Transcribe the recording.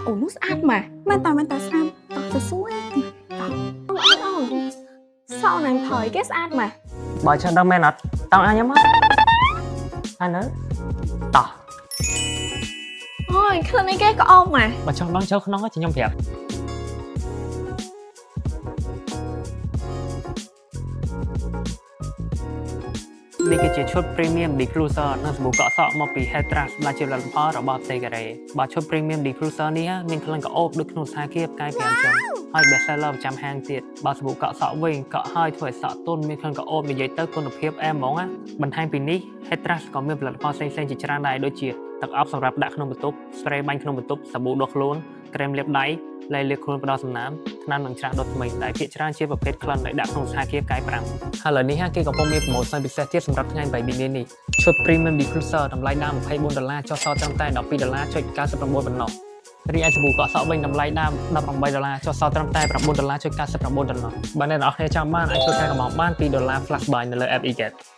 អូនោះស្អាតម៉ាស់ មែនតាមែនតាស្អាតតោះទៅសួរ អូអូអូសក់ណាងថយគេស្អាតម៉ាស់ បើចង់ដឹងមែនអត់តោះអញខ្ញុំមកហើយនៅតោះ អូយក្លិនអីគេក៏អោបម៉ាស់ បើចង់ដឹងចូលក្នុងហ្នឹងខ្ញុំប្រាប់នេះគឺជាឈុត Premium Diffuser និងសាប៊ូកក់សក់មកពី Hair Trust ដែលជាផលិតផលរបស់ផ្ទៃកូរ៉េបើឈុត Premium Diffuser នេះមានក្លិនក្រអូបដូចក្នុងសាគារផ្កាយ5ចឹងហើយ best seller ប្រចាំហាងទៀតបើសាប៊ូកក់សក់វិញកក់ហើយធ្វើឲ្យសក់ទន់មានក្លិនក្រអូបនិយាយទៅគុណភាពអែមហ្មងណាបន្ថែមពីនេះ Hair Trust ក៏មានផលិតផលផ្សេងៗជាច្រើនដែរដូចជាទឹកអប់សម្រាប់ដាក់ក្នុងបន្ទប់ spray បាញ់ក្នុងបន្ទប់សាប៊ូដុសខ្លួនក្រែមលាបដៃលែលាបខ្លួនផ្ដល់សំណើមថ្នាំនឹងច្រាសដុសធ្មេញដែលភាគច្រើនជាប្រភេទក្លិនដែលដាក់ក្នុងសាគារផ្កាយ5ហើយឥឡូវនេះគេកំពុងមាន promotion ពិសេសទៀតសម្រាប់ថ្ងៃ8មីនានេះឈុត Premium Diffuser តម្លៃដើម24ដុល្លារចុះសល់ត្រឹមតែ12ដុល្លារចុច99ប៉ុណ្ណោះរីឯសាប៊ូកក់សក់វិញតម្លៃដើម18ដុល្លារចុះសល់ត្រឹមតែ9ដុល្លារចុច99ប៉ុណ្ណោះបើអ្នកនរគ្នាចង់បានអាចធ្វើការកម្មង់បាន2ដុល្លារ Flash Buy នៅលើ app eGet។